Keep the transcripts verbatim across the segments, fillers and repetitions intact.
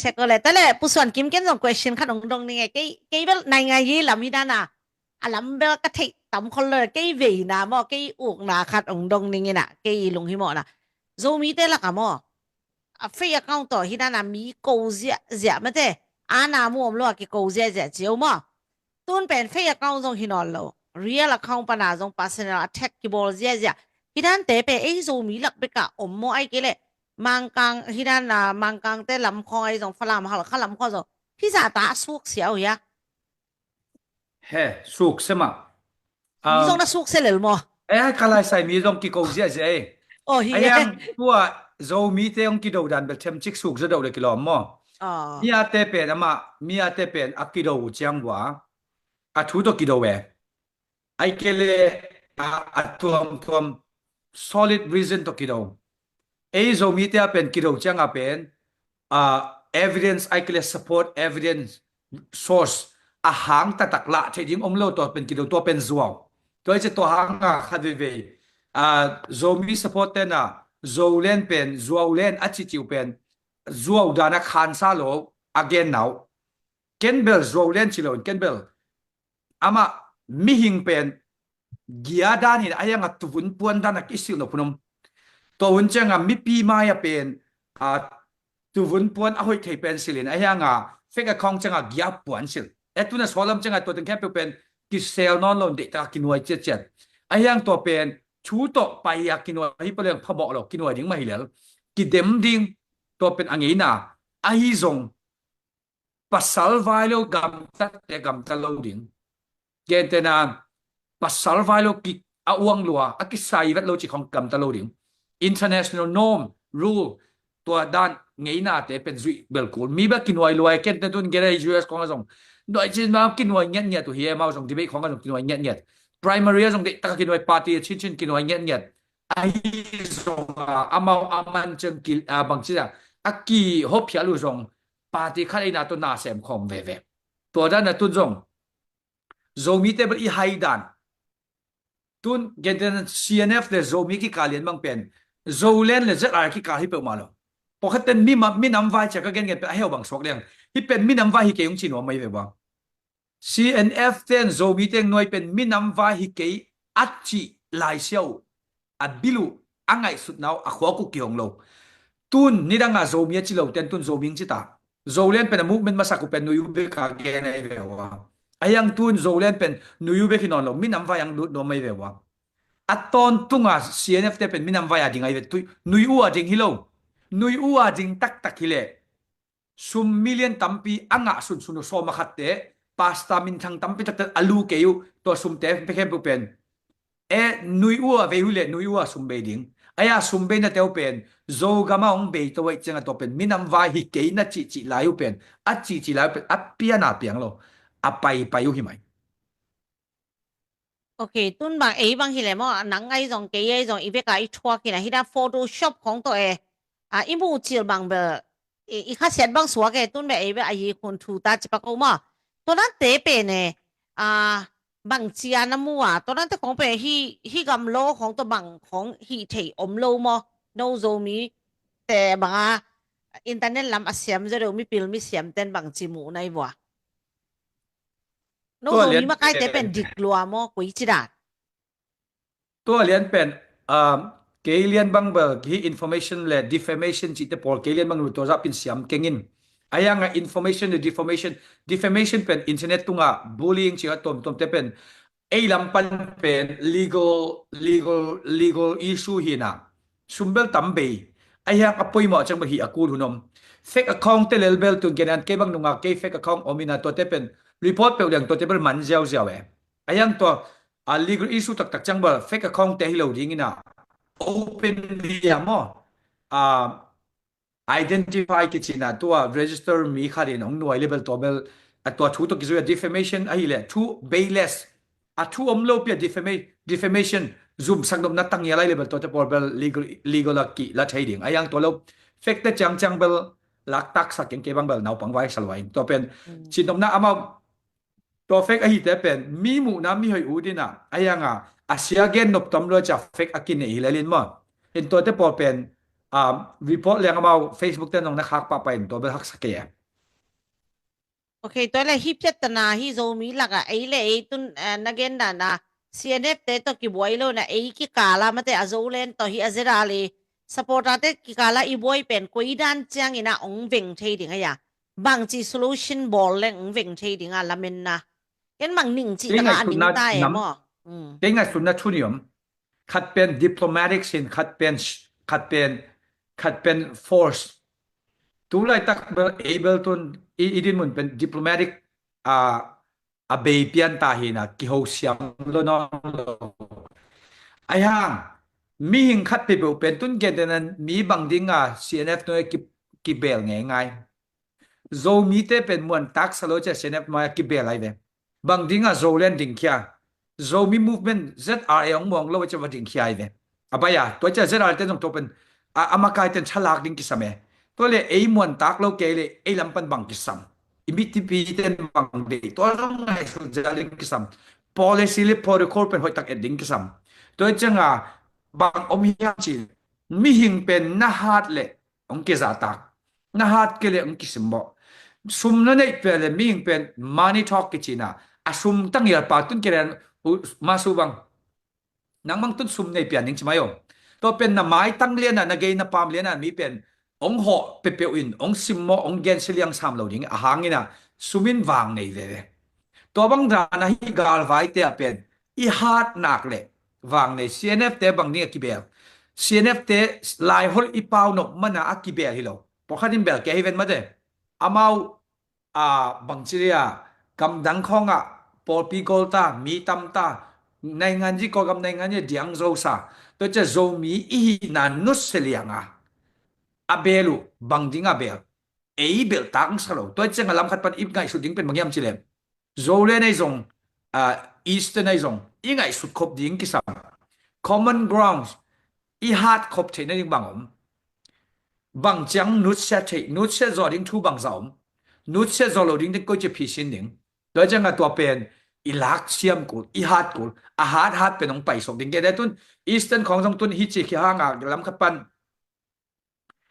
Tek ko le, ta le, Pu Suan Kim, ken zong question khat ong dong ning e, kei, kei bel naingan yi lam hi dan a, a lam bel ka theih tam khol lo, kei veina maw, kei ukna khat ong dong ning in a, kei lunghimawhna. Zomite lak a maw, a fake account tawh hi dan a mi ko ziahziah mate, a na mu om lo a kiko ziahziah cio maw. Tun pen fake account zong hi nawn lo. Real account pana zong personal attack kibawl ziahziah. Hi dante pen ei Zomi lak beka om maw, ai kei leh Mangkang, hi dan a Mangkangte lam khawng ai zong, Falam, Halkha lam khawng zong hi zata a suksia uh hia? He, suksia mah. Mi zong na suksia lel maw? Eh, ka laisai mi zong kiko ziahziah ei. Oh, hi. Ahiang tua Zomite hong kido dan bel themcik suk zadoh le kilawm maw? Miate pen amah, miate pen a kido uh ciang vua a thu tawh kido e. Ai kei le a, a tuamtuam solid reason tawh kido. Ei Zomite a pen kido cianga pen, a, evidence, ai kei le support, evidence, source a hang taktak lah theih ding om lo, tua pen kido, tua pen zuau. Tua i ci tua hanga khat veivei, a, Zomi support tena Zolen pen zuaulen a cihcih uh pen zuau dana khansa lo a genna uh. Ken bel zuaulen ci lo in, ken bel amah mihing pen gia danin ahianga tuvun puan dana kisilh nop hun om. Tua hun cianga mipi mai-a pen, a, tuvun puan a hoih thei pen silhin ahianga fake account cianga gia puan silh. E tuna sawlam cianga tua teng khempeuh pen kisel nawn lo, deihtak a kinuai ciatciat. Ahiang tua pen thu tawh pai a kinuai hi paliang phamawh lo, kinuai ding mah hi lel. Kidem ding, tua pen a ngeina. Ahi zong pasal vai lo gamtate gamta lo ding. Gentena pasal vai lo ki a uang lua, a kisai vet lo ci khong gamta lo ding. International norm, rule, tua dan ngeinate pen zuih belkul. Mi ba kinuai luai, kente tun gere U S khong a zong nuai cin ma kinuai ngiatngiat uh hi e, mau zong debate khong a zong kinuai ngiatngiat. Primary a zong deih taka kinuai, party a cincin kinuai ngiatngiat. Ahi zong a, amau a man ciang ki, a, bangci a, a kihophial uh zong party khat eina tawh na sem khawm veve. Tua dan a tun zong Zomite bel i hai dan. Tun genten C N F le Zomi kikal lian bang pen Zolen le Z R kikal hi peuhmah lo. Pawlkhatten mi ma, minam vai cia ka gengen pen a heu bang suak liang. Hi pen minam vai hi kei ung ci nuam mai ve bang. C N F ten Zomi teng nuai pen minam vai hi kei a cih laisia uh, a bil uh, a ngaihsutna uh, a khuak uh kihong lo. Tun nidanga Zomi a ci lo ten tun Zomi ing ci ta. Zolen pen a movement masak uh pen Nui U beka gen ahi ve ua. Ahiang tun Zolen pen Nui U bek hi nawn lo, minam vai ang lut nuam ahi ve ua. A tawntunga C N F te pen minam vai a ding ahi ve, tui, Nui U a ding hi lo. Nui U a ding taktak hi leh sum million tampi a ngah sunsun uh sawm a khatte, pasta minthang tampi takte a lu kei uh, tua sumte pe khempeuh pen e, Nui U a vei uh leh Nui U a sum bei ding. Aia sum beinate uh pen Zogama hong bei to aih cianga tua pen minam vai hi kei na cihcih lai uh pen, a cihcih lai uh pen a piana piang lo, a paipai uh hi mai. Ok, tun bang ei bang hi le maw, nang ai zong kei ai zong i veka i thuak hi na, hi na Photoshop khong tawh e, a, i muh cil bang bel i, i khasiat bang suak e, tun bel ei bel a yi khun thu ta ci pak o maw. Tua nante pen e, a, bang cia na mu a, tua nante khong pen hi, hi gam law khong tawh bang khong hi thei om lo maw. No Zomi te banga internet lam a siam zaw deuh mipil misiam ten bang ci muh na i vua. No Zomi makaite pen dik lua maw, koi ci dan. Tua lian pen, um, kei lian bang bel hi information le defamation cihte pawl kei lian bang lu tua zah pin siam kengin. Ahianga information le defamation, defamation pen internet tunga bullying cih a tuamtuamte pen ei lam pan pen legal, legal, legal issue hi na. Sum bel tam bei. Ahiang a poimawh ciang bel hi a kul hun om. Fake account te lel bel tun genan kei bang nunga kei fake account om ina tuate pen report peuh liang tuate bel man ziauziau e. Ahiang tua a legal issue taktak ciang bel fake account te hi lo ding ina openly a maw, a, identify kicina tua register mi khat in hong nuai le bel tua bel a tua thu tawh kizui a defamation ahi le thu baseless a thu om lo pi a defama-, defamation zumsak nopna tangia lai le bel tuate pawl bel legal, legal a kih la thei ding. Ahiang tua lo fake te ciangciang bel laktaksak keng kei bang bel naupang vai sa luai. Tua pen cin nopna amau tua fake ahite pen mi muhna mi hoih ut ina ahianga a sia gen nop tom lua cia fake a kinei hi lelin maw. In tuate pawl pen, um, report leng amau Facebook te nong na khak pahpah in tua bel haksa kei e. Ok, tua le hih phiatna hi Zomi lakah ei le ei tun, eh, na gen dan a C N F te tawh kibuai lo na ei kikala mate a Zoland tawh hi a ZRA le supporter te kikala i buai pen koi dan ciangin a ong veng thei ding a ya. Bangci solution bawl leng ong veng thei ding a lamenna. Ken mang ning ci taka a ning ta e maw. Kei ngaihsutna thu ni om. Khat pen diplomatic sin, khat pen, khat pen, khat pen force. Tu laitak bel ei bel tun i, i dinmun pen diplomatic a, a bei pian ta hi na kiho siam lo nawn lo. Ai hang, mihing khat peuhpeuh pen tun gentehna mi bang ding a C N F nuai ki, kibel ngeingai. Zomite pen muan taksa lo cia C N F nuai a kibel ai ve. Bang ding a Zoland dingkhia. Zomi movement ZRA ong muang lo cia va dingkhia ai ve. A bai a, tua cia ZRA te zong tua pen a, a makai ten thalak ding kisam e. Tua le ei muan tak lo kei le ei lam pan bang kisam. I mitipi ten bang dei. Tua zong ngaihsut zel ding kisam. Policy le protocol pen hoih tak et ding kisam. Tua ciang a bang om hiam ci. Mihing pen na hat le ong kizahtak. Na hat kei le ong kisimbawh. Sum na neih pia le mihing pen money talk kicina. A sum tangial pa tun kei le masu bang. Nang mang tun sum nei pian ding ci mai om. Tua pen na maitang liana, na gei na pam liana mi pen ong hawh pepeuh in, ong simmawh, ong gensia liang sam lo ding a hangina sum in vang nei veve. Tua bang dana hi galvaite a pen i hat nak le vang nei C N F te bang ding a kibel. C N F te laihol i pau nop mana a kibel hi lo. Pawlkhat in bel kei hi ven mate. Amau a bangci ria gamdang khawngah pawlpi gol ta, mi tam ta, naingan ji Kawlgam naingan ji diang zo sa. Tua cia Zomi i hihna nutsia lianga a bel uh bang ding a bel ei belh tak sa lo. Tua cianga lam khat pan i ngaihsut ding pen bang hiam cilem. Zoland ei zong, a, Eastern ei zong i ngaihsut khop ding kisam. Common grounds i hat khop theihna ding bang om. Bang ciang nutsia theih, nutsia zaw ding thu bangza om. Nutsia zaw lo ding ding koi cia phisin ding. Tua cianga tua pen i lak siam kul, i hat kul, a hat hat pen ong paisok ding. Kei tun Eastern khawng zong tun hi ci khi hanga lam khat pan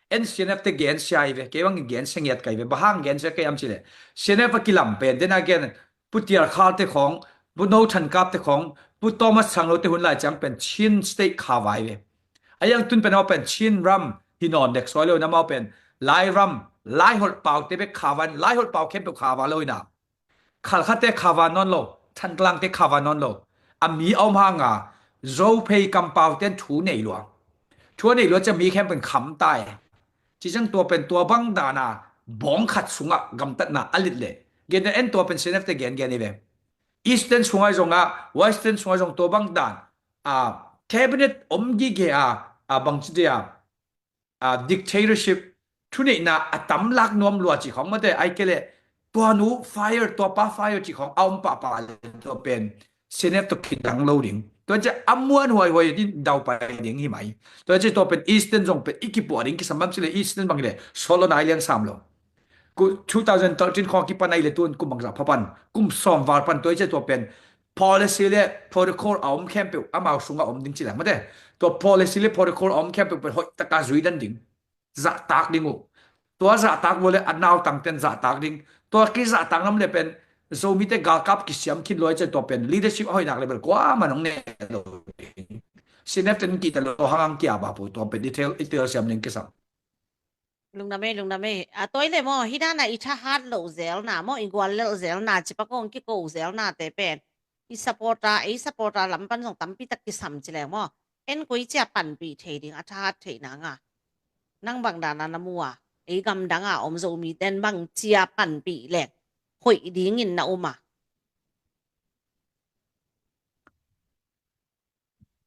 en C N F te gensia i ve, kei bangin gensia ngiat kai ve, bang hang gensia kei am cile. C N F a kilam pen, dena gen, Pu Tial Khal te khawng, Pu No Than Kap te khawng, Pu Thomas Thang Lo te hun lai ciang pen Chin State kha vai ve. A yang tun pen aw pen Chin ram hi nawn dek suai lo na mau pen Lai ram, Lai holh pau te bek kha vai, Lai holh pau khempeuh kha vai lo ina. Khalkhate kha vai nawn lo, Thantlangte kha vai nawn lo. A mi a om hanga Zophei kampau ten thu nei lua. Thu a nei lua cia mi khempeuh kham tai. Ci ciang tua pen tua bang dana bawng khat sungah gamtatna a lit le. Gen en tua pen C N F te gen gen i ve. Eastern sungai zong a, Western sungai zong tua bang dan a cabinet om gige a, a bangci dia a dictatorship thuneihna a tam lak nuam lua ci khawng mate ai kei le tua nu fire tua pa fire ci khawng a om pahpah le tua pen C N F tua kidang lo ding. Tua cia a muan huaihuai din dau pai ding hi mai. Tua cia tua pen Eastern zong pen i kipuah ding kisam bam ci le Eastern bang hi le solo nai liang sam lo. Ku two thousand thirteen khawng kipan ai le tun kum bangzah pha pan kum sawm val pan tua i cia tua pen policy le protocol a om khempeuh amau sungah om ding ci le mate. Tua policy le protocol a om khempeuh pen hoih taka zui dan ding. Zahtak ding uh. Tua zahtak lua le a nautang ten zahtak ding. Tua kizahtak nam le pen Zomite galkap kisiam khin lua i cia tua pen leadership a hoih nak le bel kuaman ong ne lo ding. C N F ten kihta lo hangang kia ba pu tua pen i tel, i tel siam ding kisam. Lungdam ei, lungdam ei. A toi le maw, hi dana i thahat lo zelna maw, i gual lel zelna, cipa kong kiko zelna te pen. I supporter, ei supporter lam pan zong tampi tak kisam ci leng maw. En koi cia panpih thei ding, a thahat theihna nga. Nang bang dana na mu a, ei gamdanga om Zomi ten bang cia panpih leng. Hoih dingin na um a.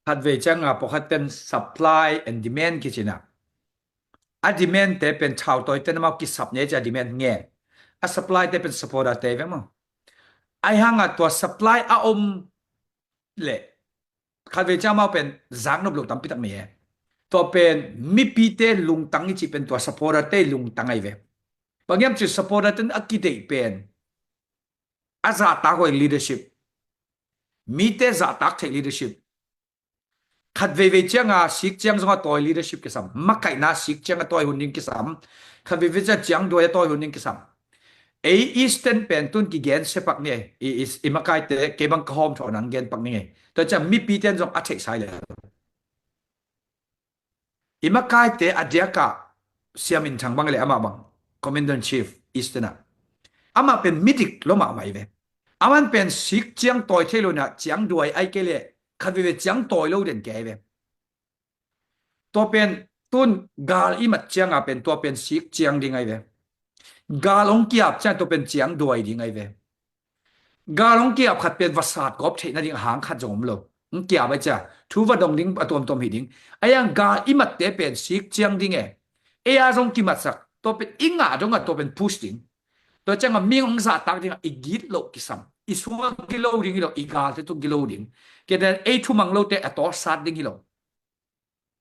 Khatvei cianga pawlkhat ten supply and demand kicina. A demand te pen thautawi ten amau kisap ne cia demand ngen. A supply te pen supporter te ve maw. Ai hanga tua supply a om le. Khatvei cianga amau pen zaknop lo tampi tak mei e. Tua pen mipite lungtang i ci pen tua supporter te lungtang ai ve. Bang hiam ci supporter ten a kideih pen. A zahtak huai leadership. Mite zahtak theih leadership. Khat veivei cianga sik ciang zonga tawi leadership kisam. Makaihna sik cianga tawi hun ding kisam. Khat veivei ciang ciang duai a tawi hun ding kisam. Ei Eastern pen tun kigen se pak ni ei. I, i, i makaite kei bang ka hawm thaw nang gen pak ni ei. Tua ciang mipi ten zong a theihsai le. I makaite a diakah Siam Min Thang bang le amah bang Commander in Chief Eastern ah. Amah pen midik lo mahmah i ve. Aman pen sik ciang tawi thei lo na ciang duai ai kei le khat veve ciang tawi lo den kei ve. Tua pen tun gal i mat cianga pen tua pen sik ciang ding ai ve. Gal hong kiap ciang tua pen ciang duai ding ai ve. Gal hong kiap khat pen va sat gawp theih nading a hang khat zong om lo. Hong kiap ai cia thu va dong ding a tuamtuam hi ding. Ai ang gal i matte pen sik ciang ding e. Ei a zong kimatsak tua pen i ngah dong a tua pen push ding. Tua cianga ming hong zahtak ding a i git loh kisam. I sua gilo ding hi lo, i galte tu gilo ding. Kei ten ei thumang lote a tawsat ding hi lo.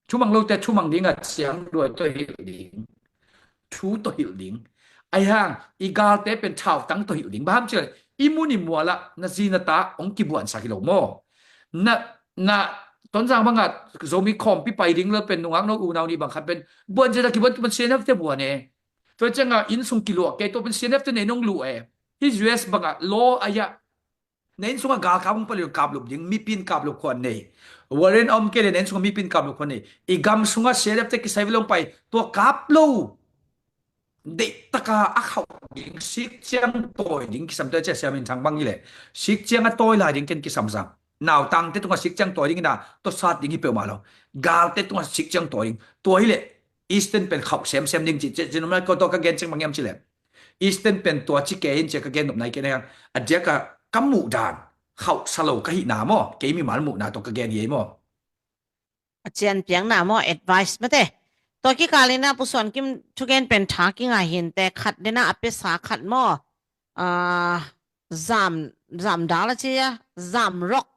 Thumang lote thumang ding a ciang duai tawh hilh ding. Thu tawh hilh ding. Ai hang i galte pen thautang tawh hilh ding. Baham cil i mun i muala na zi na ta hong kibuansak hi lo maw? Na, na Tonzang banga Zomi khawmpi pai ding lo pen nungak no unau ni bang khat pen buan zia ta kibuan tu pen C N F te buan e. Tua cianga innsung kiluah kei tua pen C N F te nei nong luh e. Hi U S banga law aya na inn sungah galkap hong pali kap lup ding, mipi in kap lup khuan nei. Warrant a om kei le na inn sungah mipi in kap lup khuan nei. I gam sungah C N F te kisai vil hong pai tua kap lo. Deihtaka a khauh ding sik ciang tawi ding kisam tua cia Siam Min Thang bang hi le sik ciang a tawi lai ding ken kisam sang. Nautangte tungah sik ciang tawi ding ina tua sat ding hi peuhmah lo. Galte tungah sik ciang tawi ding tua hi le Eastern pen khauh semsem ding ci ci ci num lai ko tua ka gen ciang bang hiam ci le. Eastern pen tua ci kei in cia ka gen nop nai kei na hiang a diaka ka muh dan khauh sa lo ka hihna maw kei mimal muhna tawh ka gen hi ei maw? A cian piakna maw advice mate. Tua kikal ina Pu Suan Kim thugen pen tha kinga hinte khat dena a pesa khat maw. Ah, zam, zam dal a cia, zam rok.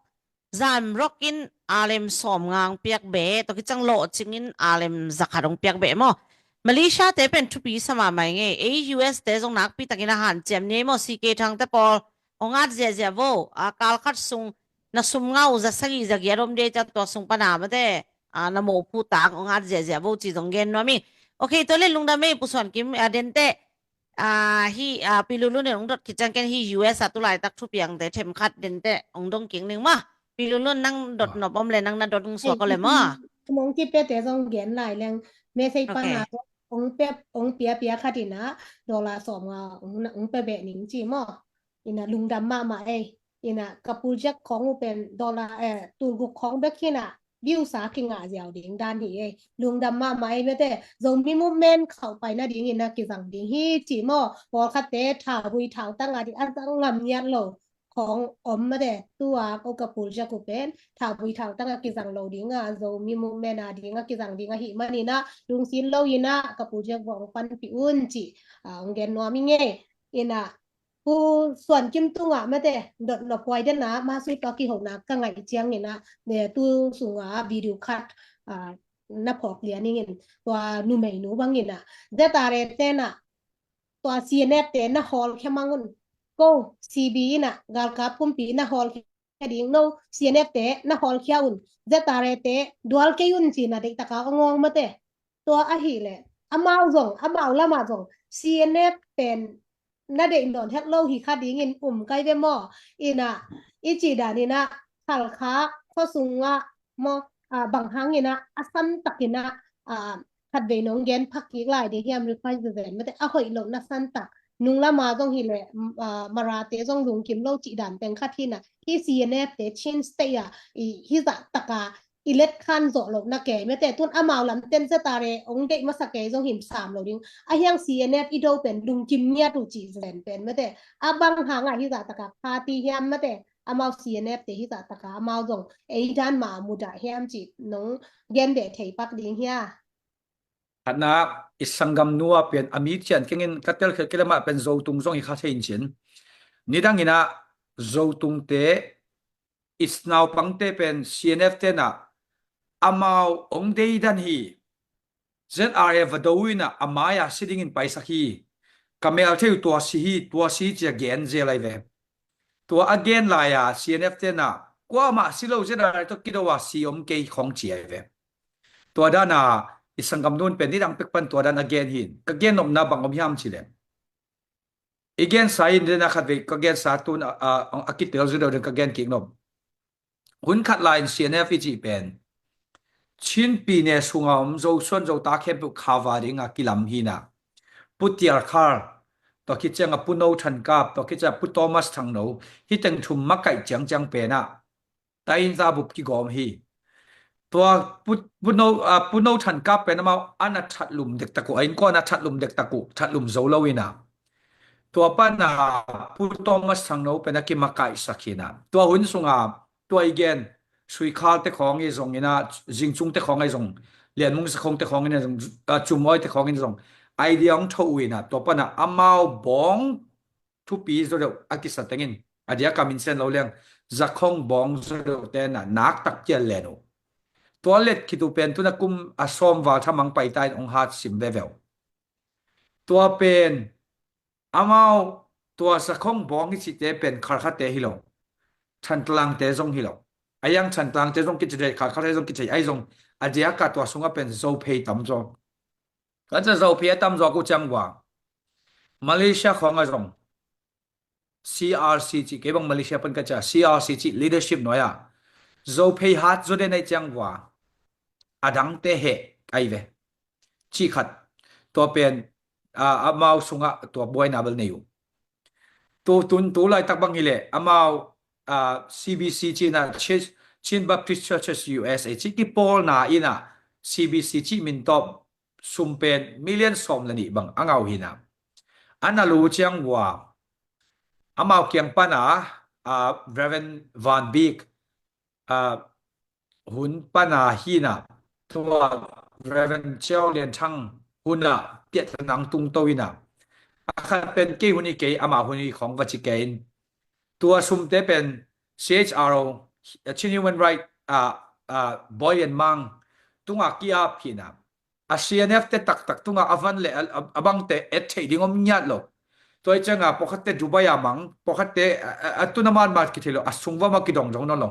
Zam rok in alem sawm ngang piak be, tua kicang lawh cingin alem zakhat hong piak be maw. Malaysia te pen thupi sama mai nge, ei U S te zong nakpi takin a hanciam ni maw, C K Thang te pawl, hong at ziazia vo, a kal khat sung, na sum ngau za sagi za giat om de ca tua sung pana mate, a, na mawphu tak hong at ziazia vo ci zong gen nuam i. Ok, tua le lungdam ei Pu Suan Kim, a, dente, a, hi, a, Pi Lulun in hong dot kicang ken hi U S a tu laitak thupiangte themkhat dente hong dong king ning ma. Pi Lulun nang dot nop om le nang na dot hong suak ko le ma. Mong kipe te zong gen lai leng me sei pana hong pe hong pia pia khat ina dollar sawm nga hong pe be ning ci maw. Ina lungdam mahmah ei. Ina ka pulziak khawng uh pen dollar, eh, tulguk khawng bek hina biusa kingah ziau ding dan hi ei. Lungdam mahmah ei mete Zomi movement khauh pai nading ina kizang ding hi ci maw. Pawlkhatte thauvui thautang a ding a zang ngam ngiat lo khawng om mete tua ko ka pulziak uh pen thauvui thautang a kizang lo ding a Zomi movement a ding a kizang ding a hi manina lungsin lo ina ka pulziak vawng panpi un ci, a, hong gen nuam i ngei. Ina Pu Suan Kim tungah mate dot nop huai dena masui tua kihona ka ngaih ciangina, ne, tu sunga video khat, a, na phawk lian ingin tua numeinu bangina Z R A tena tua C N F te na hawlkhia mangun ko C B ina galkap kumpi na hawlkhia ding no C N F te na hawlkhia un Z R A te dual kei un cina deihtaka ong awng mate. Tua ahileh amau zong amau lama zong C N F pen na deih nawn het lo hi kha dingin um kai ve maw? Ina i cih dan ina Khalkha khuasunga maw, a, bang hangina a santakina, a, khatvei nong gen phak kik lai ding hiam request ve ven mate a hoih lohna santak nung lama zong hileh, a, Marate zong lungkim lo cih dan teng khat hina hi C N F te Chin State a i hizah taka i let khan zawh loh na kei mete tun amau lam ten Z R A ong deih masa kei zong him sam lo ding a hiang C N F i do pen lungkim ngiat uh cih zen pen mete a bang hangah hizah taka party hiam mete amau C N F te hizah taka amau zong ei dan mah mudah hiam cih nong gen deh thei pak ding hia? Khatna i sanggam nu a pen a mi cian kengin ka telkhiat kei le mah pen Zotung zong hi kha thei in cin. Nidang ina Zotungte i naupangte pen C N F tenah amau ong deidan hi. Z R A va do inah a mai-a si dingin paisak hi. Ka mel thei uh tua si hi, tua si cia gen zel ai ve. Tua a gen lai-a C N F tenah kuamah si lo Z R A tawh kido a si om kei khong ci ai ve. Tua dana i sanggam nun pen nidang pek pan tua dan a gen hi. Ka gen nopna bang om hiam ci lem. I gensa in dena khat vei ka gensa tun a, a, a kitel zu deuh ding ka gen kik nop. Hun khat lai in C N F i cih pen Chin pi ne sunga om Zo suan Zo ta khempeuh khava dinga kilam hina. Pu Tiar Khar, tua khit cianga Pu No Than Kap, tua khit cianga Pu Thomas Thang No, hi teng thum makaih ciangciang pena tainza bup kigawm hi. Tua Pu, Pu No, a, Pu No Than Kap pen amau ana thatlum dektak uh, a innkuan a thatlum dektak uh, thatlum zo lo ina. Tua pana Pu Thomas Thang No pen a kimakaihsak hina. Tua hun sunga, tua i gen, Suikhal te khawng i zong ina, Zingcung te khawng i zong, Lianmung Zakhong te khawng i zong, a, Cum Awi te khawng i zong, idea hong tho uh ina, tua pana amau bawng thupi zo deuh a kisa tengin, a diaka min sen lo leng, Zakhong bawng zo deuh tena naktak kia len uh. Tua let khit uh pen tuna kum a sawm val thamang paita in hong hat sim veve uh. Tua pen, amau tua Zakhong bawng i cihte pen Kharkhate hi lo. Thantlang te zong hi lo. A yang Thantlang te zong kici thei, Kharkhate zong kici thei, ai zong a diaka tua sunga pen Zophei tam zaw. Ka ca Zophei a tam zaw ku ciang vua. Malaysia khawng a zong. C R C cih kei bang Malaysia pan ka ca, C R C cih leadership nuai a. Zophei hat zo den ai ciang vua. A dangte he ai ve. Cih khat. Tua pen, a, amau sunga tua buaina bel nei uh. Tu, tun, tu laitak bang hileh, amau, a, C B C cihna, Chi-, Chin Baptist Churches U S A cih kipawlna ina, C B C cih min tawp sum pen million sawm le nih bang a ngau hina. A na lu ciang vua, amau kiang pana, a, Reverend Van Bik, a, hun pana hina, tua Reverend Chiau Lian Thang huna piahtana hong tungto ina. A khat pen kei hun i kei, ama hun i khawng va ci kei in. Tua sumte pen C H R O, Chin Human Right, a, a, Boy and Mang, tunga ki-ap hina. A C N F te taktak tunga a van le a, a, a bangte et theih ding om ngiat lo. Tua i cianga pawlkhatte Dubai a mang, pawlkhatte a, a, a tuna manmat kithei lo, a sungva ma kidong dong nawn lo.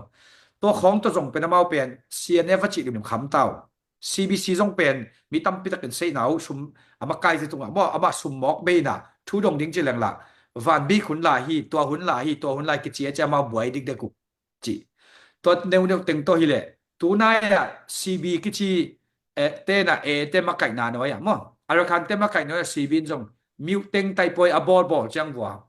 Tua khawng tua zong pen amau pen C N F a cih limlim kham tau. C B C zong pen mi tampi takin seihna uh sum a makaite tunga maw, amah sum mawk beina thu dong ding ci lengla. Van Bik hun la hi, tua hun la hi, tua hun la kici a ci amau buai dikdek uh. Ci. Tua neuneu teng tawh hileh, tunai ah C B kici, eh, tena e te makaihna nuai ah maw. Arakan te makaih nuai ah C B in zong miuh teng taipawi a bawlbawl ciang vua.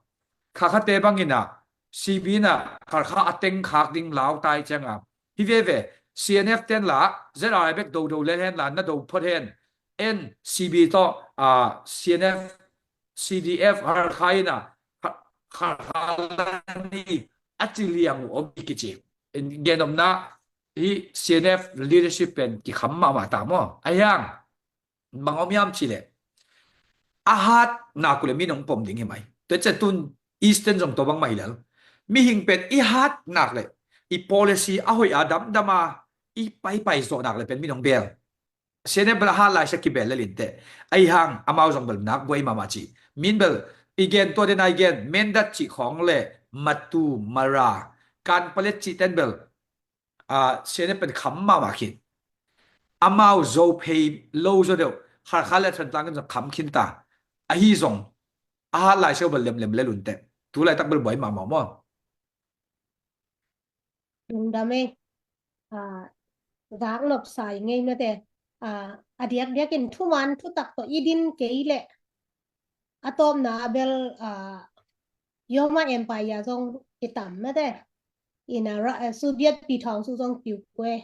Khakhate bangin ah C B in ah Kharkha a teng khak ding lau tai cianga. Hi veve, C N F ten la, Z R I bek dodo le hen la, na do phot hen. En C B tawh, a, C N F, C D F Kharkha in ah, Kha-, Kharkha la ni a ci liang uh om hi kici. Gen omna hi C N F leadership pen kikham mahmah ta maw. A hiang, bang om hiam cileh. A hat nak uh le mi nong pom ding hi mai. Tua ciang tun Eastern zong tua bang mah hi lel. Mihing pen i hat nak le, i policy a hoih a damdam a, i paipai zawh nak le pen mi nong bel. C N F bel a hat lai sia kibel le linte. Ai hang, amau zong bel nak buai mahmah ci. Min bel, i gen tua den ai gen, Mindat cih khawng le, Matu, Mara, Kanpalet cih ten bel, a, C N F pen kham mahmah khin. Amau Zophei lo zaw deuh, Kharkha le Thantlang in zong kham khin ta. Ahi zong, a hat lai sia bel lemlem le lunte. Tu laitak bel buai mahmah maw. Lungdam ei. A, zak nop sai ngei mate. A, a diakdiakin thuman thutak tawh i din kei leh. A tawpna a bel, a, Roma Empire zong i tam mate. Ina ra-, eh, Soviet pi thawng su zong piu kue.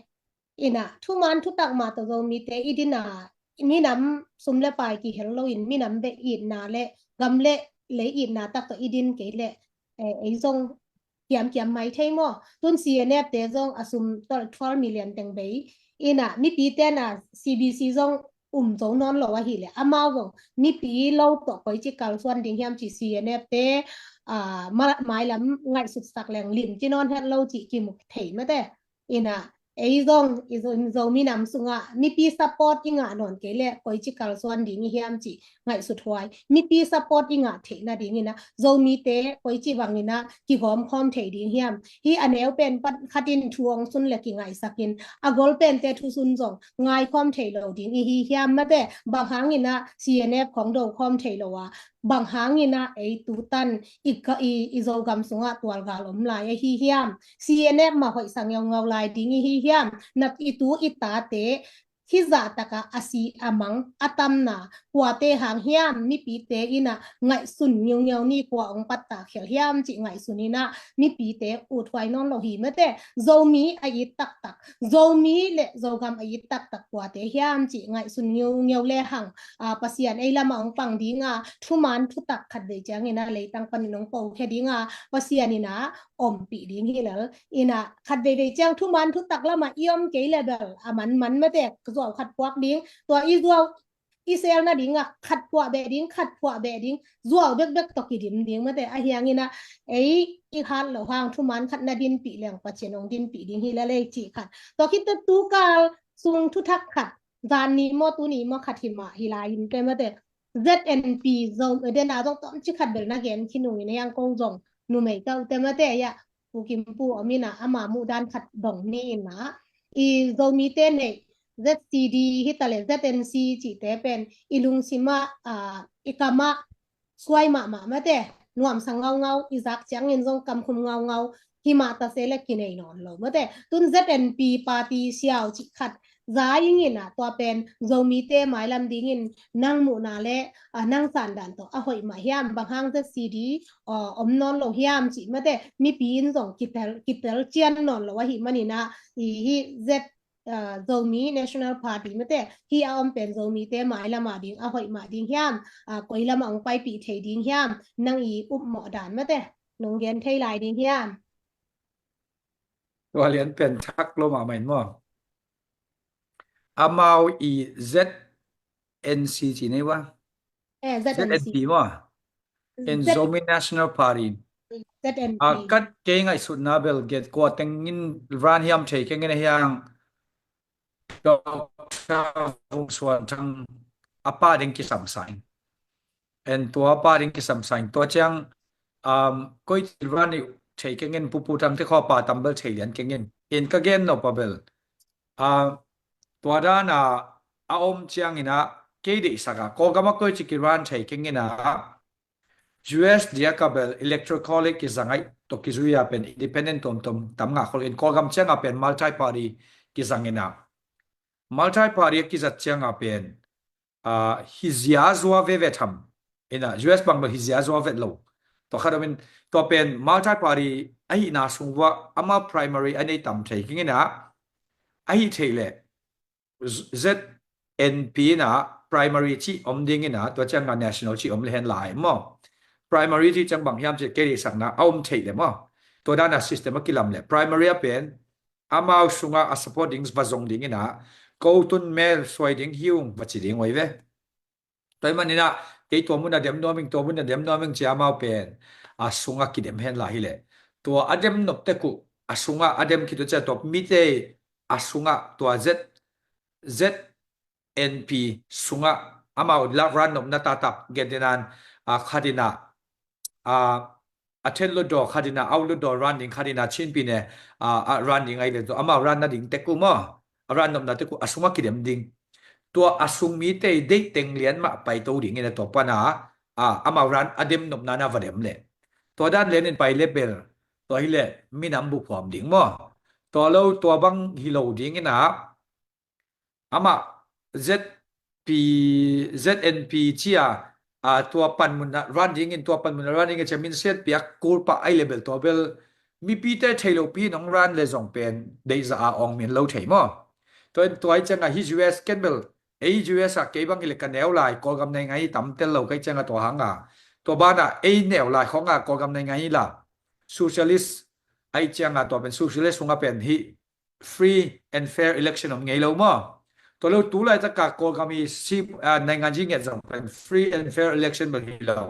Ina thuman thutak mah tawh Zomite i din a, minam sum le pai kihel loin minam bek itna le gam le lei itna tak tawh i din kei leh, eh, ei zong kiamkiam mai thei maw? Tun C N F te zong a sum twelve million teng bei. Ina mipi tena C B C zong um zo nawn lo ahileh amau zong mipi lo tawh koici kalsuan ding hiam ci C N F te, a, ma-, mailam ngaihsutsak leng lim ci nawn het lo cih kimu thei mate. Ina ei zong i Zo-, Zomi nam sungah mipi support i ngah nawn kei leh koici kalsuan ding i hiam cih ngaihsut huai. Mipi support i ngah theih nadingin ah Zomite koici bangin ah kigawm khawm thei ding hiam? Hih a neu pen khatin thu hong sun le kingaihsakin a gol pente thusun zong ngai khawm thei lo ding i hi hiam mate? Bang hangin ah C N F khawng do khawm thei lo a bang hangin ah ei tutan i, i, i Zogam sungah tualgal om lai ahi hiam? C N F mah hoihsa ngeungau lai ding i hi hiam? Na i tu i tate hizah takah a si a mang a tamna kuate hang hiam? Mipite in ah ngaihsun ngiungeu ni, kua hong pattah khial hiam cih ngaihsun in ah mipite uthuai nawn lo hi mate. Zomi a it taktak, Zomi le Zogam a it taktak kuate hiam cih ngaihsun ngiungeu le hang, a, Pasian ei lamah hong pang dinga, thuman thutak khat vei ciangin ah leitang panin hong pokhia dinga Pasian in ah ompih ding hi lel. In ah khat veivei ciang thuman thutak lamah i om kei le bel a manman mate, zuau khat puak ding, tua i zuau i sel nadingah khat puah beh ding, khat puah beh ding, zuau bekbek tawh kidim ding mate. Ahi hangin ah ei i hat loh hang thuman khat na dinpih leng Pasian hong dinpih ding hi lel ei cih khat. Tua khit teh tukal sung thuthak khat, zan ni maw tuni maw khat hi mah hi lai in teh mate, Z N P Zo, den a zong tawmcik khat bel na gen khin ung in, a hiang ko zong numei ka uh teh mate, a, Pu Kim Pu om in ah ama muhdan khat dong ni in ah, i Zomite neih Z C D hi ta leh Z N C cihte pen i lungsim ah, a, i kam ah suai mahmah mate, nuamsa ngaungau, i zak ciangin zong kamkhum ngaungau, hi mah ta se le kinei nawn lo mate. Tun Z N P party siau cih khat za ing in ah, tua pen Zomite mailam dingin nang muhna le, a, nang sandan tawh a hoih mah hiam? Bang hang Z C D, a, om nawn lo hiam cih mate, mipi in zong kitel, kitel cian nawn lo ahih manin ah, i hi Z, a, Zomi National Party mate, hi a om pen Zomite mailam a ding a hoih mah ding hiam? A, koi lamah hong paipih thei ding hiam? Nang i upmawh dan mate, nong gen thei lai ding hiam? Tua lian pen thak lo mahmah in maw? Amau i Z N C ci nei ua? Eh, Z N C. Z N P maw? In Z- Zomi National Party. Z N P. A, kat kei ngaihsutna bel get kua tengin ran hiam thei keng in a hiang Doctor Vung Suan Thang a pa ding kisam sa ing. En tua pa ding kisam sa ing. Tua ciang, um, koi ci ran i thei keng in, Pupu Thang te khaw pa tam bel thei lian keng in. In ka gen nop a bel, a, tua dan a a om ciangin ah kei deihsak a, Kawlgam ah koi ci kiran thei keng in ah, U S diak a bel Electoral College kizang ai tawh kizui a pen independent tuamtuam tam ngah khol in, Kawlgam ciang a pen multi party kizang in ah, multi party a kizat ciang a pen, a, hi zia zua veve tham in ah, U S bang bel hi zia zua vet lo. Tua khat om in, tua pen multi party ahihna sung uah ama primary a nei tam thei keng in ah, ahi thei leh Z N P in ah primary cih om ding in ah, tua ciang a national cih om le hen lai maw? Primary cih ciang bang hiam cih kei deihsakna a om thei le maw? Tua dan a system a kilam le primary a pen amau sungah a support ding va zong ding in ah, ko tun mel suai ding hi ung va ci ding ua hi ve. Tua ahih manin ah kei tua mun a dem nuam ing, tua mun a dem nuam ing ci a, amau pen a sungah kidem hen lai hi leh, tua a dem nop tek uh, a sungah a dem khit uh ciang tua mite a sungah tua Z, Z N P sungah amau la ran nopna taktak gen ding in ah, a, khat in ah, a, a Then Hlutdaw khat in ah, Aut Hlutdaw ran ding khat in ah, Chin Pyine, a, a ran ding ahih leh tua amau ran nading tek uh maw, a ran nopna tek uh a sungah kidem ding. Tua a sung mite deih teng lian mah paito ding in ah, tua pan a, a, amau ran a dem nopna na va dem leh, tua dan lian in pai le bel, tua hi leh minam buhphuam ding maw? Tua lo, tua bang hi lo ding in ah, amah Z P, Z N P ci a, a, tua panmun ah ran ding in, tua panmun ah ran ding in ci a, minsiat piak kul pah ahih leh bel, tua bel mipite thei lopi in hong ran le zong pen deihzah a awng min lo thei maw? Tua in tua ahih ciang a hi U S ken bel, ei U S ah kei bang hi leh ka neu lai, Kawlgam naingan hi tam tel lo ka hih ciang a, tua hang a, tua ban ah ei neu lai khawng a Kawlgam naingan hi la, socialist ahih ciang a, tua pen socialist sungah pen hi free and fair election om ngei lo maw? Tua lo, tu laitak a Kawlgam i si, a, naingan ci ngiat zong pen free and fair election bel hi lo.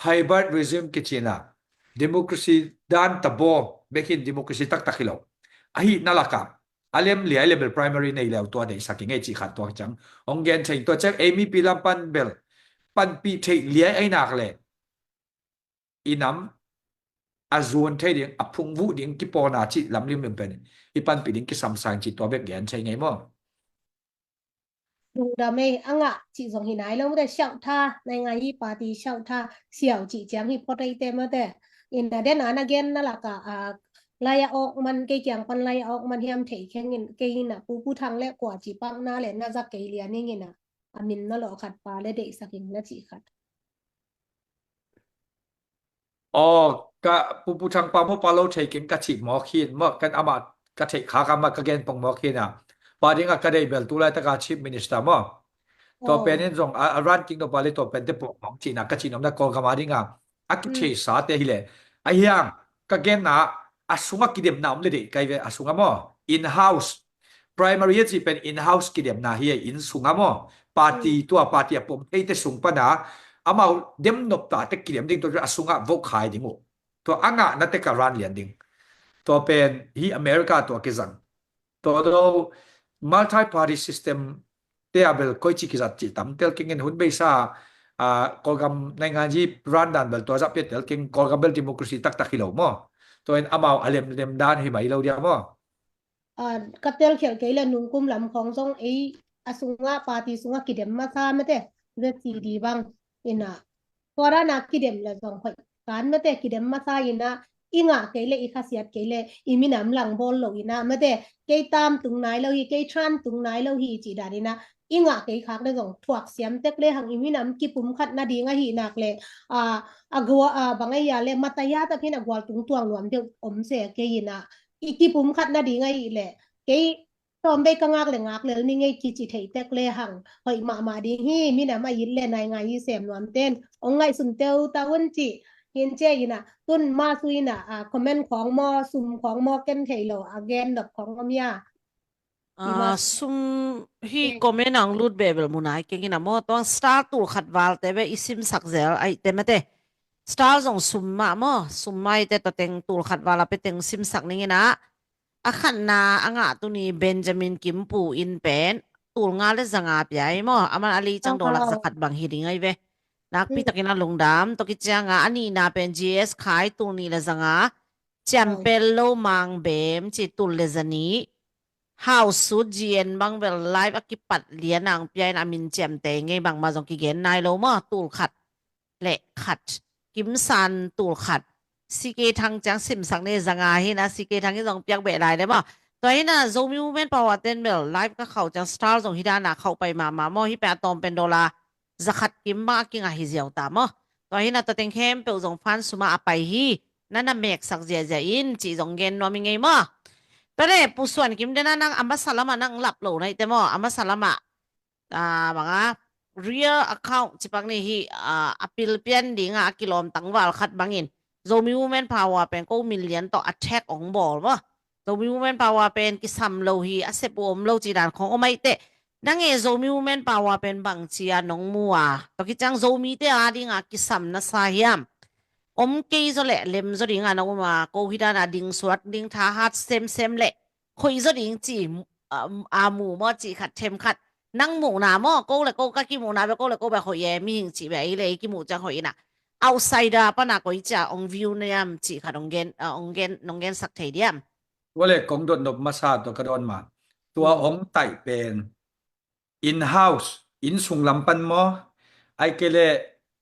Hybrid regime kici in ah, democracy dan tabaw bek hi in, democracy taktak hi lo. Ahihna lak ah a lem liai le bel primary nei le uh, tua deihsak i ngei cih khat tua ciang hong gen thei ing. Tua ciang ei mipi lam pan bel panpih theih liai ahih nak leh i nam a zuan thei ding, a phungvuh ding kipawlna cih lam limlim pen i panpih ding kisam sa ing cih tua bek gen thei ngei maw? Lungdam ei, a ngah cih zong hi nai lo mate, siauh tha, naingan yi party siauh tha, siau cih ciang hi phot ei te mate. Ina den a na gen na lak a, a, lai a awk man, kei kiang pan lai a awk man hiam thei kheng in, kei ina Pu Pu Thang le kua ci pak na le na zak kei lian ing ina, a min na lawh khat pa le deihsak ing na cih khat. Aw, ka Pu Pu Thang pa maw, pa lo thei keng ka cih mawk hi in maw, kan amah ka theih khak a mah ka gen pong mawk hi na. Pa ding a ka deih bel tu laitaka Chief Minister maw. Tua pen in zong a, a ran kingdom pa le tua pen te pawh mawk cihna ka cih nopna Kawlgam a ding a, a kithei sa te hi le. A hiang, ka genna a sungah kidemna om le deih kai ve a sungah maw. In-house, primary a cih pen in-house kidemna hi a, inn sungah maw. Party, tua party a pom theite sung pana amau dem nop ta te kidem ding, tua a sungah vote khai ding uh. Tua a ngahna te ka ran lian ding. Tua pen hi America tua kizang. Tua do multi-party system te a bel koi ci kizat ci tam tel keng in hun beisa, a, Kawlgam naingan yi ran dan bel tua zah pia tel keng, Kawlgam bel democracy taktak hi lo maw. Tua in amau a lemlem dan hi mai lo dia maw. A, ka telkhialh kei le nungkum lam khawng zong ei a sungah party sungah kidem masa mate, Z C D bang ina. Tua dana kidem le zong hoih kan mate, kidem masa ina, i ngah kei le i khasiat kei le i minam lang bawl lo ina mate, kei tam tung nai lo hi, kei tran tung nai lo hi cih dan ina, i ngah kei khak le zong thuak siam tek le hang i minam kipum khat nading ahi nak le, a, a gua, a, bang a hia le mataya tak hin a gual tung tuang nuam deuh om se kei ina, i kipum khat nading ahi le kei tawm bei ka ngak le ngak lel ni ngei kici thei tek le hang hoih mahmah ding hi, minam a it le naingan yi sem nuam ten ong ngaihsun teu ta un ci. Hin ce ina tun ma su ina, a, comment khawng maw, sum khawng maw, ken thei lo a gen nop khawng om ia. A, sum hi comment ang lut bebel munai keng ina maw, tuang star tul khat val te be i simsak zel ai te mate. Star zong sum mah maw, sum mai te tua teng tul khat val a pe teng simsak ning ina. A khatna a ngah tuni Benjamin Kimpu in pen tul nga le zanga pia i maw, aman a lei ciang dollar za khat bang hi ding ai ve. Nakpi takin a lungdam, tua kicianga a nihna pen G S Khai tul nih le zanga, ciam pel lo mang bem ci tul le zani, hau sut G N bang bel live a kipat lian ang pia in a min ciam te ngei bangma zong kigen nai lo maw, tul khat le khat, Kimsan tul khat. C K Thang ciang simsak ni zanga hi na, C K Thang hi zong piak beh lai le maw. Tua hi na Zomi Women Power ten bel live ka khauh ciang star zong hi dana khauh pai mahmah maw, hi pen a tawm pen dollar za khat kim bang a kingah hi ziau ta maw. Tua hi na tua teng khempeuh zong fan suma a pai hi, na na meksak ziazia in cih zong gen nuam i ngei maw. Tua le Pu Suan Kim dena nang a masa lama nang lap lo na i te maw, a masa lama a, banga real account cipak ni hi, a, a pil pian dinga a kilawm tangval khat bangin Zomi Women Power pen ko min lian tawh attack ong bawl maw. Zomi Women Power pen kisam lo hi, a sep uh om lo ci dan khong om ai teh. Nange Zomi Women Power pen bang cia nong mu a, tua kiciang Zomi te a dinga kisam na sa hiam? Om kei zaw leh lem zaw dinga na um a, ko hi dana ding suak ding thahat semsem leh khoih zaw ding ci, a, a mu maw ci khat them khat. Nang muhna maw, ko le ko ka kimuhna be, ko le ko be hoih e, mihing cih be ei le ei kimuh ciang hoih ina. Outsider pana koi cia ong view niam cih khat ong gen, a, ong gen, nong gensak thei diam? Tua le kong dot nop masa tua ka dawn ma. Tua ong taih pen in-house, inn sung lam pan maw, ai kei le,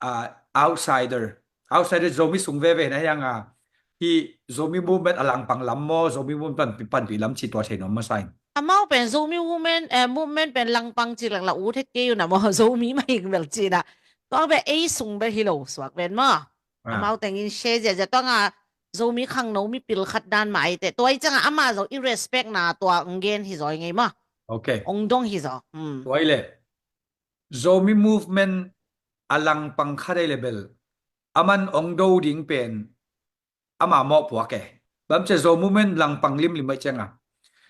a, outsider. Outsider Zomi sung veve na hiang a, hi Zomi movement a langpang lam maw, Zomi movement pan, panpih lam ci tua thei nuam masa in. Amau pen Zomi women, eh, movement pen langpang ci lang la u thet kei u na maw, Zomi mah hing bel ci na. Tua be ei sung be hi lo suak pen maw. Amau tengin share ziazia tua nga Zomi khangno mipil khat dan mah ai teh. Tua i cianga ama zong i respect na tua ong gen hi zaw i ngei maw. Ok. Ong dong hi zaw. Tua i le Zomi movement a langpang khat ai le bel aman ong do ding pen ama mawhpuak e. Bamcia Zo movement langpang limlim mai cianga.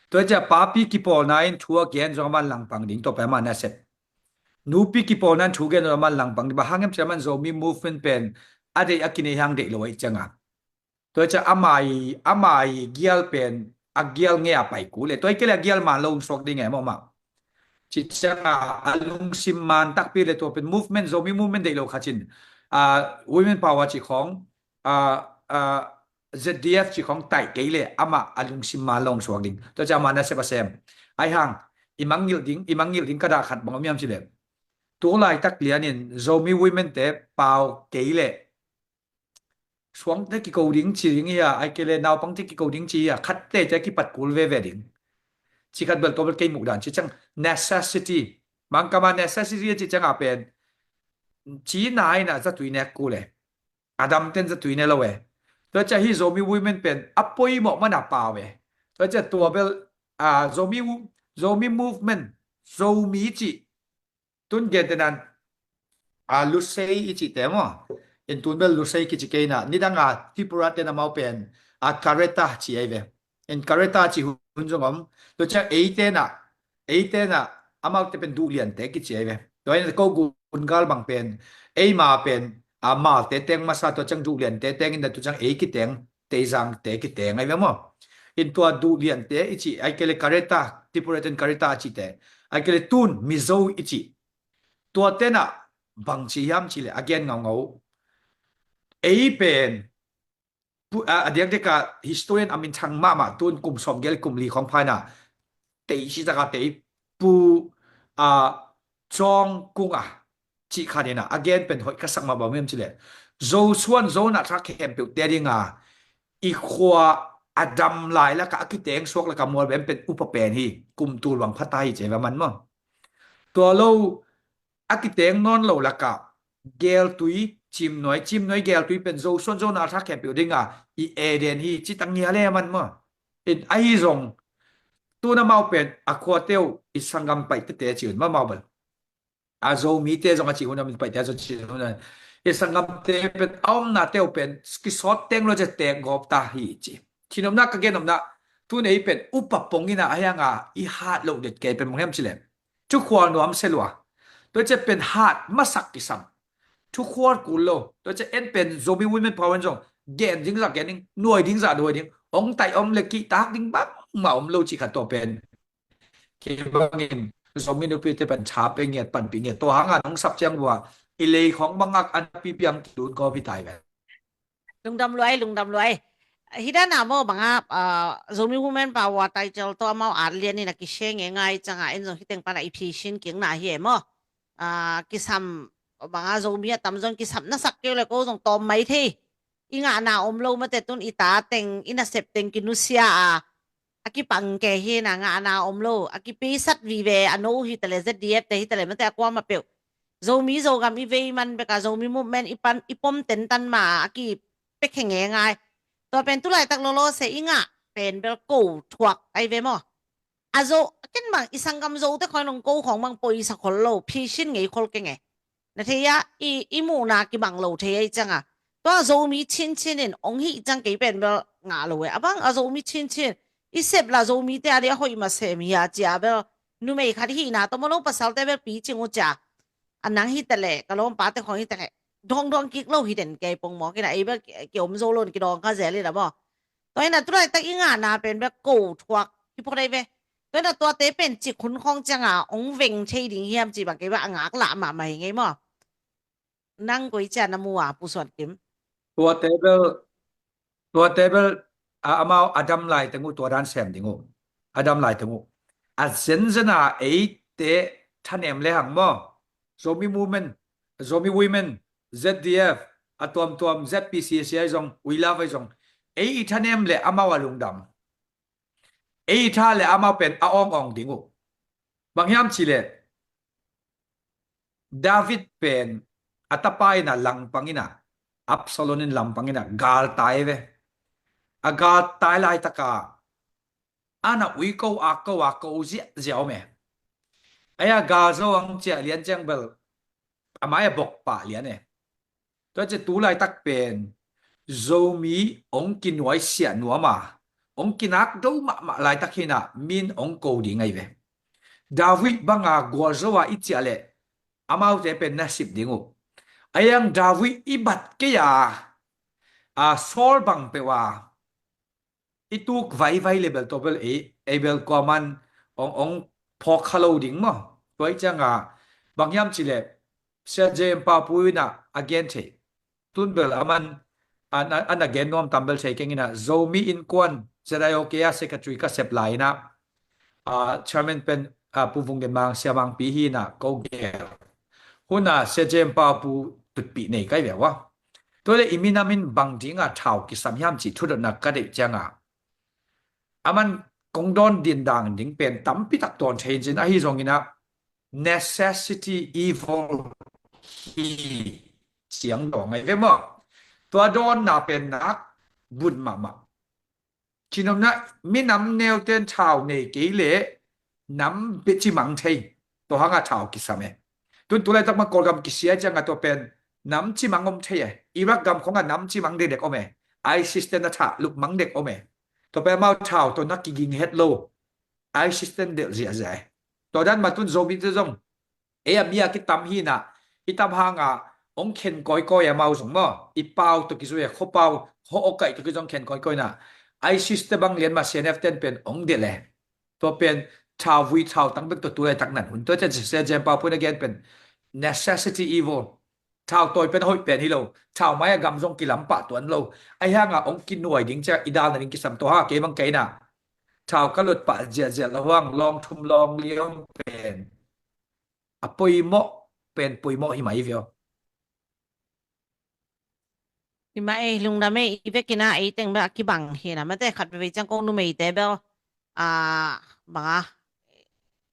Tua cia papi kipawlna in thu a gen zong ama langpang ding tawh pai ama nasep. Nupi kipawlna in thu gen zong ama langpang ding. Bang hang hiam cia aman Zomi movement pen a deih a kinei hang deih lo ai cianga. Tua cia amai, amai gial pen a gial ngei a pai ku le. Tua i kei le a gial man lo ung suak ding e mawh mah. Ci cianga a lungsim man takpi le tua pen movement, Zomi movement deih lo khat cin. A, Women Power ci khawng, a, a, Z D F ci khawng taih kei le amah a lungsim man lo ung suak ding. Tua cia amah nasep a sem. Ai hang, i mangngilh ding, i mangngilh ding ka dah khat bang om hiam cih leh, tu laitak lianin Zomi Women te pau kei leh suangte kiko ding ci ding hi a, ahih kei leh naupangte kiko ding ci hi a, khatte ci a kipat kul veve ding. Ci khat bel tua bel kei muh dan ci ciang necessity. Mangkama necessity a ci ciang a pen ci na in a zatui nek kul e. A damten zatui ne lo e. Tua ciang hih Zomi Women pen a poimawh man a pau e. Tua ciang tua bel, a, Zomi, Zomi Movement, Zomi ci tun gentehna in, a, Lusei i cihte maw? In tun bel Lusei kici kei in a, nidang a Tripura ten amau pen, a, Kareta ci ahi ve. In Kareta ci hun zong om. Tua ciang eite in a, eite in a, amaute pen Duhliante kici ahi ve. Tua in ko gungal bang pen eima pen, a, Malte teng masa, tua ciang Duhliante teng in a, tua ciang ei kiteng Teizangte kiteng ahi ve maw? In tua Duhliante i cih, ahih kei leh Kareta, Tripura ten Kareta a cihte, ahih kei leh tun Mizo i cih. Tuate in a bang ci hiam cih leh a gen ngaungau. Ei pen pu-, a, a diakdiak a historian a minthang mahmah, tun kum sawmgiat kum li khawng pha in a, tei si taka tei, Pu, a, Cawng Kung a cih khat in a, a gen pen hoih ka sak mah bang hiam cih leh, Zo suan Zo na thak khempeuh te ding a, i khua a dam lai lak a, a kiteng suak lak a mual bem pen upa pen hi, kum tul bang pha ta hi ci ve man maw. Tua lo, a kiteng nawn lo lak a, Geltui, Cimnuai, Cimnuai Geltui pen Zo suan Zo na thak khempeuh ding a, i Eden hi, ci ta ngial e man maw. In ahi zong, tun amau pen, a khuate uh, i sanggam Paite te ci un, amau bel. A Zomite zong a ci hun a, min Paite a zong ci hun a. I sanggamte pen, a omnate uh pen, kisawt teng lo ci a tek gawp ta hi ci. Thinopna ka gen omna, tun ei pen, upa pong in a, a hiang a, i hat loh det kei pen bang hiam cih leh, thukhual nuam se lua. Tua ciang pen hat masak kisam. Thukhual kul lo. Tua ciang en pen Zomi Women Power in zong, gen ding zah gen ding, nuai ding zah nuai ding, ong tai om leh kihtak ding bangmah om lo cih khat tua pen. Kei bangin Zomi nupite pen tha pe ngiat, panpih ngiat. Tua hang a nong sap ciang vua, i lei khawng bang a, an pipiang kilun gawp hi tai ve. Lungdam luai, lungdam luai. Hih dan a maw bang a, ah, Zomi Women Power title tawh amau at lian in a kishare ngeingai ciang a, en zong hih teng pan a i phisin kik na hi e maw. Ah, kisam bang a Zomi a tamzaw in kisam na sak kei uh leh ko zong tawm mai thei. I ngahna om lo mate tun i ta teng, i nasep teng kinusia a, a kipang kei hi in a, ngahna om lo, a kipeisat vive, a no hi ta leh, Z D F te hi ta leh, mate a kuamah peuh. Zomi Zogam i vei man bek a, Zomi movement i pan, i pom tentan ma a, a kipia khe ngeingai. Tua pen tu laitak lawlaw se i ngah pen bel ko thuak ahi ve maw. A Zo, ken bang i sanggam Zote khawng in ong ko khawng bang poisa khol lo, phisin ngei khol keng e. Na thei a, i, i muhna kibang lo thei ahi ciang a. Tua Zomi chinchin in ong hih ciang kei pen bel ngah lo e. A bang a Zomi chinchin, i sep la Zomite a ding a hoih mah sem hi a ci a bel, numei khat hihna tawh maw, lo pasalte bel picing uh ci a. A nang hi ta leh, ka lawmpate khawng hi ta leh, dawngdawng kik lo hi den kei pongmawk in a, ei bel ki, kiom zo lo in kidawng kha zel in a maw. Tua in a tu laitak i ngahna pen bek ko thuak hi phot ahi ve. Tua in a tuate pen cik hun khawng ciang a ong veng thei ding hiam cih bang kei bang a ngaklah mahmah hi ngei maw. Nang koi ci a na mu a, Pu Suan Kim? Tuate bel, tuate bel, a, amau a dam lai teng uh tua dan sem ding uh. A dam lai teng uh. A zenzen a eite thanem lehang maw. Zomi Women, Zomi Women, Z D F, a tuamtuam Z P C C ahi zong, We Love ahi zong, ei i thanem leh amau a lungdam. Ei i tha leh amau pen a awngawng ding uh. Bang hiam cih leh, David pen a tapa in a langpang in a, Absalom in langpang in a galtai ve. A galtai laitak a, a na ui ko a ko a ko ziahziah om e. Ahi a gal zo ang ciah lian ciang bel, a mai a bok pah lian e. Tua ciah tu laitak pen Zomi ong kinuaisiah nuam a, ong kinak do mahmah laitak hi in a, min ong ko ding ahi ve. David bang a gualzo a i ciah leh, amaute pen na sip ding uh. Ahi hang David i bat kei a, a Saul bang peuh a i tuk vaivai leh bel tua bel ei, ei bel kuaman ong, ong phawk kha lo ding maw. Tua ahih ciang a, bang hiam cih leh, Sia J M Pau Pu in a, a gen thei. Tun bel aman, an, an, an a gen nuam tam bel thei keng in a, Zomi Innkuan, Z I O K a secretary ka sep lai in a, a, chairman pen a, Pu Vung Gen Mang, Sia Mang Pi hi na ko gel. Huna Sia Jem Pau Pu tutpih nei kai ve wa. Tua le i minam in bang dinga thau kisam hiam cih thudotna ka deih cianga, aman kong dawn din dang ding pen tampi tak dawn thei in cin, ahi zongin a necessity evil hi ciang dawn ngai ve maw? Tua dawnna pen nak bun mahmah. Cinomna, minam neute'n thau nei kei le nam bia cimang thei. Tua hanga thau kisam e. Tun tulaitak ma Kawlgam kisia cianga tua pen nam cimang om thei e. Iraq gam khonga nam cimang dekdek om e. ISIS te'n a thah lupmang dek om e. Tua pen amau thau tawh na kiging het lo. ISIS te'n delh ziahziah e. Tua dan ma tun Zomite zong ei a mi a kitam hi na, i tam hanga ong khen kawikawi a, amau zong maw, i pau tawh kizui a, khuapau, khua awkaih tawh kizong khen kawikawi na, ISIS te bang lian ma CNF te'n pen ong delh e. Tua pen thau vui thau tang bek tawh tulaitak nan hun. Tua ciang Sia Jem Pau Pu in a gen pen necessity evil. Thau tawi pen a hoih pen hi lo. Thau mai a gam zong kilam pah tuan lo. Ahi hanga ong kinuai ding ciang i dalna ding kisam, tua hanga kei bang kei na, thau ka lut pah ziahziah lo hang lawng thum lawng li om pen a poimawh pen poimawh hi mai vio. Hi mah ei, lungdam ei, i vekin a ei teng bel a kibang hi na, mate khat veve ciang kong numeite bel a banga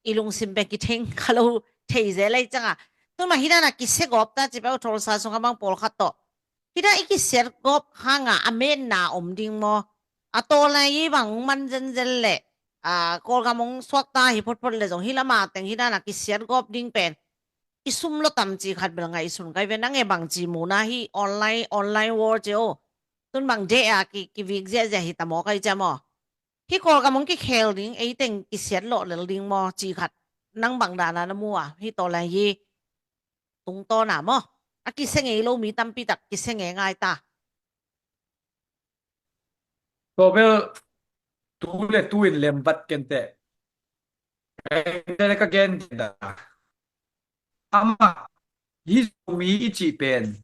i lungsim bek kitheng kha lo thei zel ei cianga. Tun mah hi na na kisia gawp ta ci bel Tulsa sunga bang pawlkhat tawh hi na i kisia gawp hanga a metna om ding maw? A tawlna i bang man zenzen le a Kawlgam ong suakta hi photphot le zong hi lama teng hi na na kisia gawp ding pen i sum lo tam ci khat bel ngaihsun kai ve, nang e bang ci muna hi online, online war ci o. Tun bang deh a ki, kivik ziahziah hi ta maw kai cia maw? Hi Kawlgam ong kikhel ding, ei teng kisiat lawh lel ding maw ci khat nang bang dana na mu a, hi tawlna hi tungtawna maw? A kisia ngei lo mi tampi tak kisia ngei ngai ta. Tua bel tu le tu in lemvat kenteh. Kenteh ka gen da. Amah hi Zomi i cih pen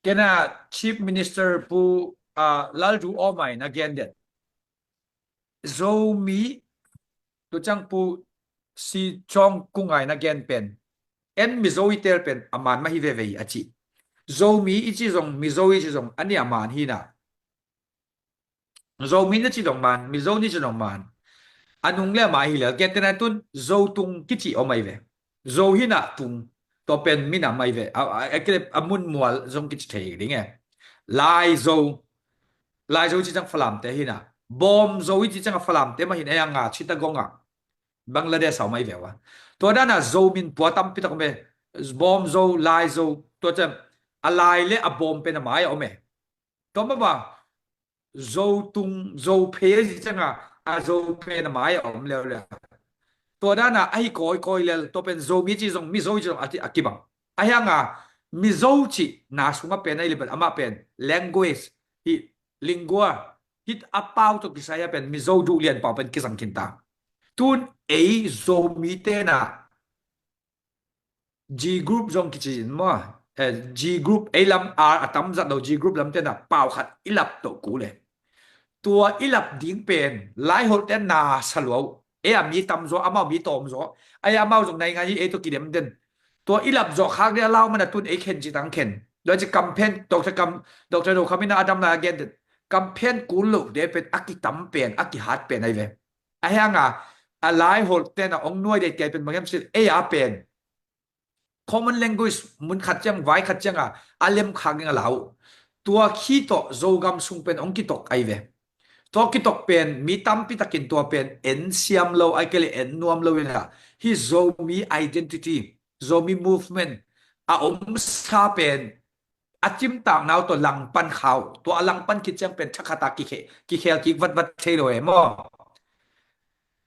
kena Chief Minister Pu, ah, Lalduhoma in a gen den. Zomi, tu ciang Pu Si Cawng Kung in a gen pen, en Mizo i tel pen a man mah hi veve hi a ci. Zomi i ci zong, Mizo i ci zong, a nih a man hi na. Zomi na ci zong man, Mizo ni ci zong man. A nung le a mai hi le, kenteh na tun Zo tung kici om ai ve. Zo hi na tung, tua pen minam ai ve. A, a, a, a mun mual zong kici thei ding e. Lai Zo, Lai Zo i ci ciang Falamte hi na. Bawm Zo i ci ciang a Falamte mah hi na, a nga Chittagong a, Bangladesh a om ai ve ua. Tua dana Zo min pua tampi tak om e. Bawm Zo, Lai Zo, tua ciang a Lai le a Bawm pen a mai a om e. Tua mah bang Zo tung, Zo phe a ci cianga a Zo pen a mai a om leuleu. Tua dana ahi kawikawi lel, tua pen Zomi ci zong, Mizo ci zong a ti, a kibang. Ahi hanga Mizo ci na sunga pen ahi le pen amah pen language hi, lingua hi, a pau tawh kisai a pen Mizo duh lian pau pen kizang khin ta. Tun ei Zomi tena G group zong kici in maw? Eh, G group, ei lam a, a tam zat lo G group lam tena pau khat i lap toh kul e. Tua i lap ding pen Laiholh ten na sa lua uh. Ei a mi tam zaw, amau mi tawm zaw. Ei amau zong naingan hi ei tawh kidem den. Tua i lap zawh khak ding a lau man a tun ei khen ci tang khen. Tua ci campaign, Doctor Kam, Doctor No Kham in a dam lai a gen den. Campaign kul lo de pen a kitam pen, a kihat pen ai ve. Ahi hanga a Laiholh tena ong nuai dei kei pen bang hiam cih leh ei a pen common language mun khat ciang, vai khat cianga a lem khak ding a lau. Tua khi tawh Zogam sung pen ong kitok ai ve. Tua kitok pen mi tampi takin tua pen en siam lo, ai kei le en nuam lo in a, hi Zomi identity, Zomi movement a om sa pen a cimtak nau tawh langpan khau. Tua a langpan khit ciang pen thakhata kikhe-, kikhel kik vatvat thei lo e maw?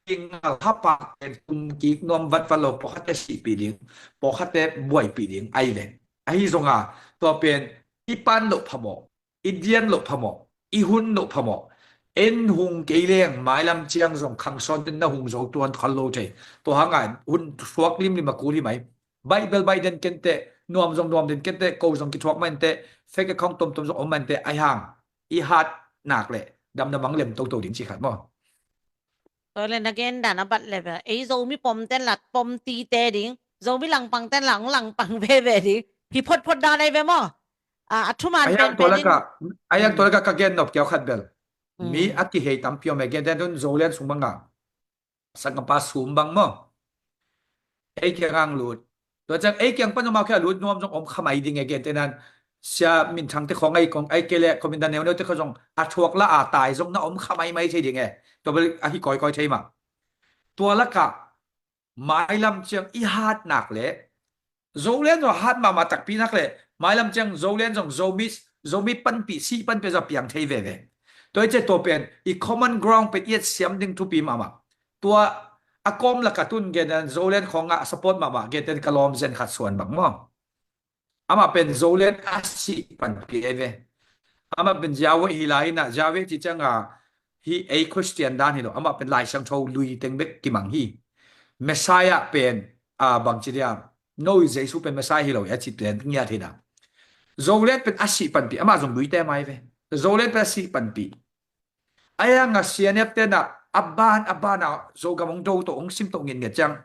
Kingal hapa pen tum kik nuam vatvat lo, pawlkhatte sihpih ding, pawlkhatte buaipih ding ai ve. Ahi zonga tua pen i pan loh phamawh, i dian loh phamawh, i hun loh phamawh. En hung kei leng mailam ciang zong khangsawn ten na hung zo tuan khal lo thei. Tua hanga hun suak limlim a kul hi mai. Baih bel baih den kenteh, nuam zong nuam den kenteh, ko zong kithuak mah inteh, fake account tomtom zong om mah inteh, ahi hang i hat nak leh damdam ang lem toto ding ci khat maw? Tua le na gen dan a bat le ve. Ei Zomi pom ten la pom tite ding. Zomi langpang ten la hong langpang veve ding. Hi photphot dan ei ve maw. A, a thuman a hiang pen tua pen in laka, a hiang tua laka ka gen nop keu khat bel. Mi a kihei tampi om e, gen ten tun Zoland sung banga sangkapa sum bang maw. Ei kiang ang lut. Tua ciang ei kiang pan om a kia lut nuam zong om khamai ding e, gen tenan sia minthang te khong ei kong ei kele kominda neuneu te kho zong a thuak la a tai zong na om khamai mai thei ding e. Tua bel a hi koikoi thei mah. Tua laka mailam ciang i hat nak le Zoland zong hat mahmah takpi nak le mailam ciang Zoland zong Zomi, Zomi panpih, sih panpih zong piang thei veve. Tua i cia tua pen i common ground pen i et siam ding thupi mahmah. Tua a kawm laka tun gen dan Zoland khong a support mahmah gen ten ka lawm zen khat suan bang maw. Amah pen Zoland a sih panpih ei ve. Amah pen Yahweh hi lai inah, Yahweh ci cianga hi ei Christian dan hi lo. Amah pen Lai Siangtho lui teng bek kimang hi. Messiah pen a bang ci dia, no i Jesu pen Messiah hi lo a ci pen ngiat hi na. Zoland pen a sih panpih, amah zong luite mai ve. Zoland pen a sih panpih. A hianga C N F tenah a ban a banah Zogam hong do tawh hong sim tawh nginnget ciang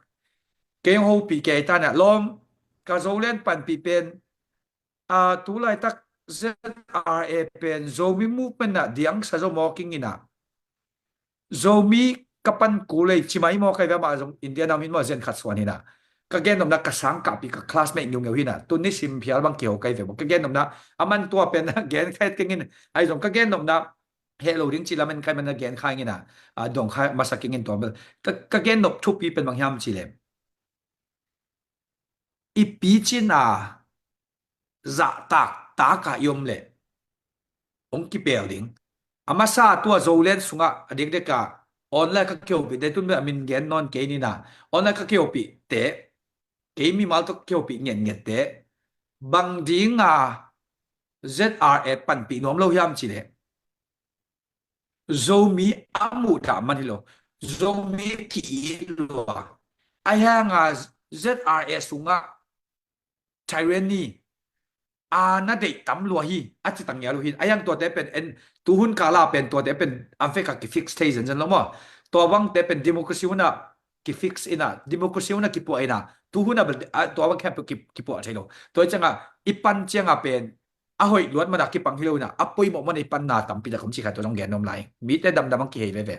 kei hong hopih kei tanah lawm ka Zoland panpih pen a tu laitak Z R A pen Zomi movement ah diangsa zo mawking inah Zomi ka pan kulei cimai maw kai ve, amah zong India nam hin maw zen khat suan hinah. Ka gen nopna ka sang kahpi ka classmate ngeungeu hinah tun ni sim phial bang kiho kai ve maw. Ka gen nopna a man tua pen gen kha het kengin ai zong ka gen nopna heh lo ding ci lamen kai man a gen kha ingin a, a dong kha masa kengin tua bel. Ka, ka gen nop thupi pen bang hiam ci lem. I picin a zahtak taka i om leh hong kipel ding. A masa tua Zoland sungah a dikdika online ka kihopih te tun bel a min gen nawn kei nina. Online ka kihopih te, kei mimal tawh kihopih ngetnget te bang dinga Z R A panpih nuam lo hiam ci leh Zomi a muhdah man hi lo. Zomi ki-it lua. A hianga Z R A sungah tyranny a na deih tam lua hi, a ci tang ngia lo hi. A hiang tuate pen en tuhun kala pen tuate pen a veka ki fix thei zenzen lo maw. Tua bangte pen democracy huna ki fix ina, democracy huna kipuah ina, tuhuna tua bang khempeuh kipuah thei lo. Tua hi cianga i pan cianga pen a hoih luat mana kipang hi lo ina, a poimawh mana i panna tampi tak om ci kha tua zong gen nuam lai. Mite damdam ang kihei veve.